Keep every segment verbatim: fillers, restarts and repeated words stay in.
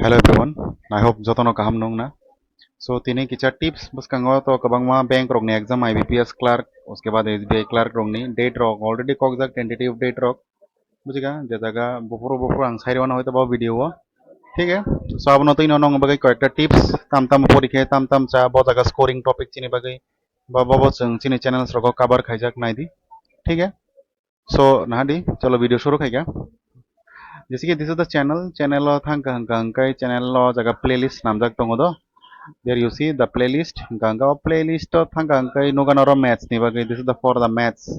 Hello everyone, I hope jotono kaham nung na. So tini kisa tips bwskango to kwbangma bank rokni exam, I B P S clerk, uske baad S B I clerk rokni date rok already kokjak, tentative date rok. Bujika, je jaga buphuru buphuru ang sairwano hoito bo video o. Thik hai? So abono twi no nong bagwi koyekta tips, tam tam porikhe, tam tam cha, bo jaga scoring topic chini bagwi, ba bo bo chwng chini channels rogo cover khaijak, naidi. Thik hai? So nahadi, cholo video shuru khaikha. Jese ki this is the channel, channel o thangkha hwnkha hwnkhe channel o jaga playlist namjak tongo do. There you see the playlist, hwnkha hwnkhe o playlist o thangkha hwnkhe nukha norok maths ni bagwi, this is the for the maths.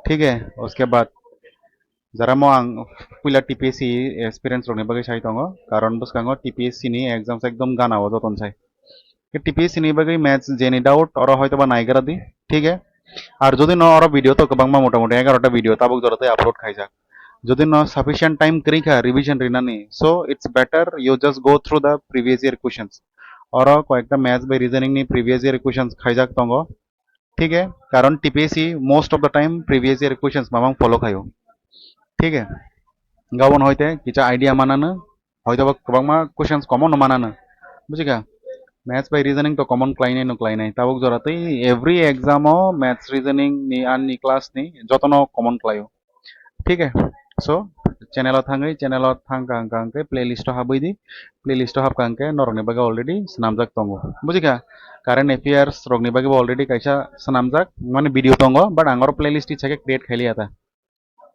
Thik hai? Uske baad jara mo ang puila T P S C experience rokni bagwi sai tongo, karon bwskango T P S C ni exams ekdom gana o joton sai. Ke T P S C ni bagwi maths jeni doubt oro hoito ba naigra di, thik hai? Ar jodi no oro video to kwbangma, motamoti egarota video tabuk jora tei upload khaijak. Jodi no sufficient time kwrwi kha revision rinani, so it's better you just go through the previous year questions. Oro koyekta maths bai reasoning ni previous year questions khaijak tongo, thik hai? Karon T P S C most of the time previous year questions mamang follow khaio, thik hai? Gabon hoite kisa idea manano, hoito ba kwbangma questions common no manano, bujikha? Maths bai reasoning to common khlainai no khlainai, tabuk jora tei every exam o maths reasoning ni ani class ni jotono common khlaio, thik hai? So channel o thangwi, channel o thangkha hwnkha hwnkhe playlist o habwi di, playlist o habkha hwnkhe norokni bagwi already swnamjak tongo, bujikha? Current affairs rokni bagwi bo already kaisa swnamjak, mane video tongo, but ang oro playlist ni sake create khailiya ta.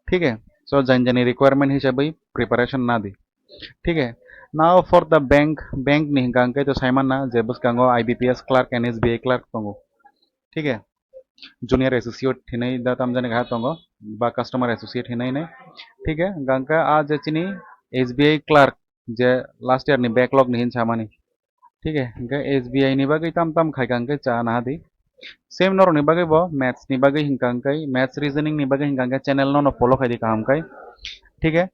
Thik hai? So jani jani requirement hisabwi preparation na di. Thik hai? Now for the bank, bank ni hwnkha hwnkhe to saimanna je bwskango I B P S clerk and S B I clerk tongo. Thik hai? Junior associate hinwi da tamjani kha tongo, ba customer associate hinwi hinwi. Thik hai? Hwnkha hwnkhe a je chini S B I clerk je last year ni backlog ni hin samani. Thik hai? Hwnkhe S B I ni bagwi tam tam khaikha hwnkhe cha nahadi. Same norokni bagwi bo maths ni bagwi hwnkha hwnkhe, maths reasoning ni bagwi hwnkha hwnkhe channel no no follow khaidi kaham khai. Thik hai?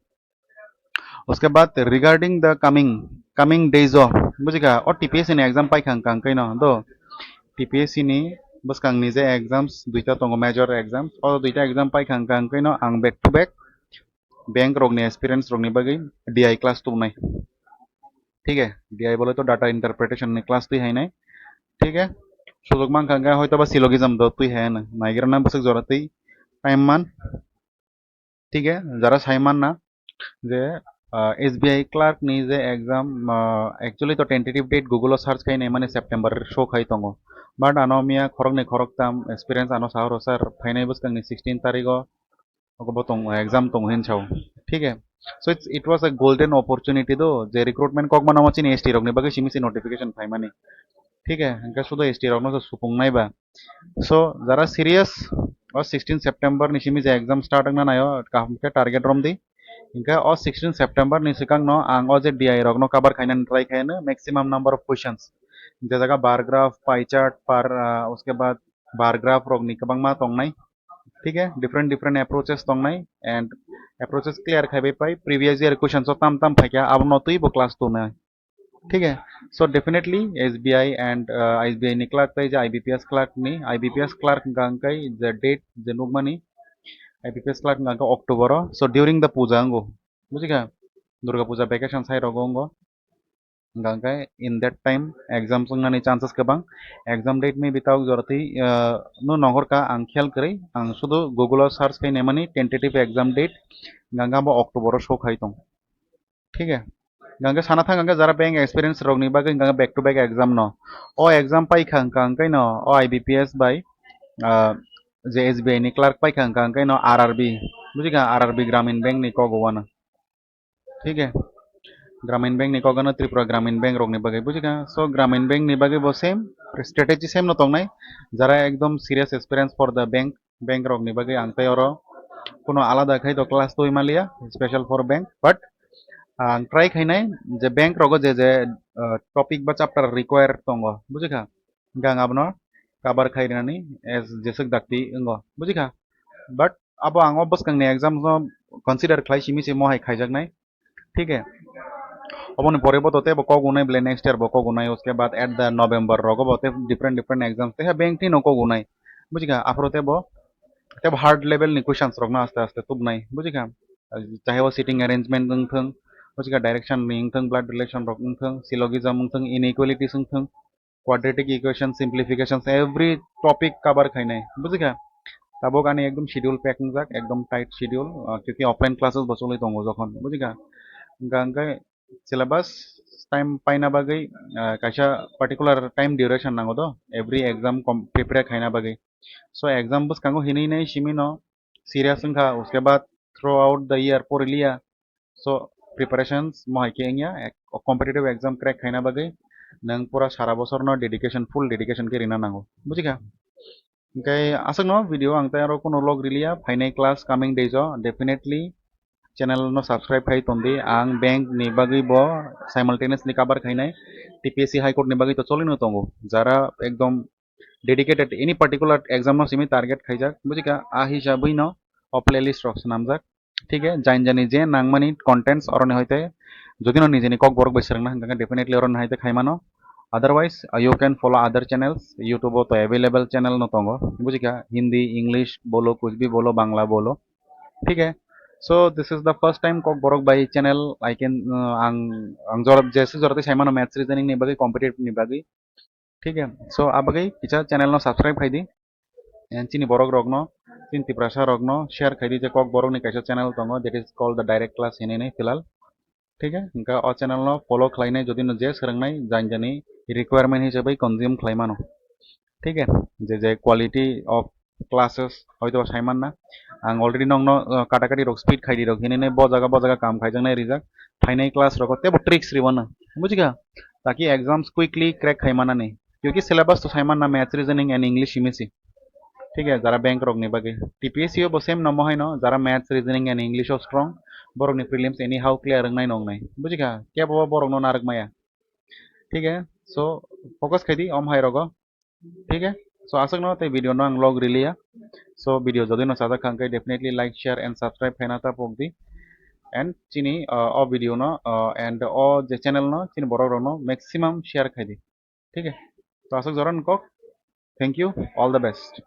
Uske baad regarding the coming, coming days o, bujikha, o T P S C ni exam paikha hwnkha hwnkhe no do. T P S C ni bwskang ni je exams duita tongo, major exams, o duita exam paikha hwnkha hwnkhe no ang back to back bank rokni experience rokni bagwi D I class tubunai. Thik hai? D I bole to data interpretation ni class twi hainai. Thik hai? Sujok mankha hwnkhe hoito ba syllogism do twi hai hwnwi. Naigra na bwswk jora twi time man. Thik hai? Jara sai manna je, ah, S B I clerk ni je exam, ah, actually to tentative date Google o search khai nai mani September show khai tongo. But ano miya khoroknwi khoroktham experience ano sahoro sir phainai bwskang ni sixteen tarikh o obo tong, exam tongo hin sao. Thik hai? So it's, it was a golden opportunity do, je recruitment kok mano chini S T rokni bagwi simi se notification phaimani. Thik hai? Hwnkhe sudo S T rokno se supung nai ba. So jara serious, o sixteen September ni simi je exam start wngna naio, kaham khe target romdi. Hwnkhe o sixteen September ni swkangno ang o je D I rokno cover khainani try khaino, maximum number of questions. Je jaga bar graph, pie chart, par, ah, uske baad bar graph rokni kwbangma tongnai. Thik hai? Different different approaches tongnai, and approaches clear khaibai pai previous year questions o tam tam phaikha, abono twibo class tubunai. Thik hai? So definitely S B I and, uh, S B I ni clerk tai je I B P S clerk ni, I B P S clerk hwnkha hwnkhe je date je nukmani, I B P S clerk hwnkha hwnkhe October o. So during the puja wngo, bujikha? Durga puja vacation sai rogo wngo. Hwnkha hwnkhe in that time exam wngnani chances kwbang. Exam date maybe tabuk jora twi, ah, no nongkhorkha ang khiyal kwrwi. Ang sudu Google o search khai naimani tentative exam date, hwnkha hwnkhe abo October o show khai tong. Thik hai? Hwnkha hwnkhe sana thang hwnkha jara bank experience rokni bagwi hwnkha hwnkhe back to back exam no. O exam paikha hwnkha hwnkhe no o I B P S bai, ah, je S B I ni clerk paikha hwnkha hwnkhe no R R B. Bujikha? R R B Gramin Bank ni kok o uanw. Thik hai? Gramin Bank ni kok ano Tripura Gramin Bank rokni bagwi, bujikha? So Gramin Bank ni bagwi bo same strategy same no tongnai. Jara ekdom serious experience for the bank, bank rokni bagwi ang tei oro kuno alada khai to class twi maliya special for bank, but ang try khainai je bank rogo je je, uh, topic ba chapter require tongo, bujikha? Hwnkhe ang abono cover khai rinani as jeswk dakti wngo, bujikha? But abo ang o bwskangni exams no consider khlai simi se mohai khaijaknai. Thik hai? Oboni pore bo to tebo kok unai bole next year bo kok unai, uske baad at the November rogo bo te different different exams te bank ni no kok unai. Bujikha? Aphuru tebo, tebo hard level ni questions rok no aste aste tubnai. Bujikha? Chahe o sitting arrangement wng thung, Bujikha, direction ni wngthang, blood relation rok wngthang, syllogism wngthang, inequalities wngthang, quadratic equation, simplifications, every topic cover khainai. Bujikha, tabuk ani ekdom schedule pack wngjak, ekdom tight schedule, ah, kyunki offline classes bo choli tongo jokhon, bujikha. Hingkha hingkhe syllabus time paina bagwi, ah, kaisa particular time duration nango do, every exam com-, prepare khaina bagwi. So exam bwskango hinwi nai simi no serious wngkha, uske baad throughout the year poriliya. So preparations mohai khe wngya, ek-, competitive exam crack khaina bagwi nwng pura sara bosor no dedication, full dedication khe rina nango, bujikha? Hingkhe aswkno video ang tei aro kuno log riliya, phainai class coming days o definitely channel no subscribe khai tondi. Ang bank ni bagwi bo simultaneously cover khainai, T P S C High Court ni bagwi to cholino tongo, jara ekdom dedicated any particular exam no simi target khaijak, bujikha, a hisabwi no o playlist rok swnamjak. Thik he, jani jani je nangmani contents oroni hoite, jodi no nijeni kokborok bai swrwngna hwnkha khe definitely oroni haite khaimano. Otherwise, uh, you can follow other channels. YouTube o to available channel no tongo, bujikha, Hindi, English bolo, Kuchbi bolo, Bangla bolo. Thik he, so this is the first time Kokborok bai channel I can, uh, ang, ang jora, jesa jora tei saimano maths reasoning ni bagwi, competitive ni bagwi. Thik he, so abagwi kisa channel no subscribe khai di. And chini borok rok no, chini Tiprasa rok no share khai di je Kokborok ni kaisa channel tongo, that is called the Direct Class hinwi nai filal. Thik he, hingkha o channel no follow khlainai jodi no je swrwngnai jani jani requirement hisabai consume khlaimano. Thik he, je je quality of classes hoito saimanna. Ang already nokno, uh, kata kati rok speed khai di rok hinwi nai bo jaga bo jaga kam khaijaknai rijak. Phainai class rok tebo tricks ribana, bujikha? Taki exams quickly crack khaimanani. Kyunki syllabus to saimanna maths, reasoning and English himisi. Thik he, jara bank rok ni bagwi. T P S C o bo same no mohai no, jara maths, reasoning and English o strong, borok ni prelims anyhow clear wngnai nongnai, bujikha? Kebo borok no narwk maya. Thik he, so focus khai di om hai rogo. Thik he, so aswkno tei video no ang log riliya. So video jodi no sajak kha hwnkhe definitely like, share and subscribe khaina ta pok di. And chini, uh, o video no, uh, and o je channel no chini borok rok no maximum share khai di. Thik he, to aswk jora ni kok. Thank you, all the best.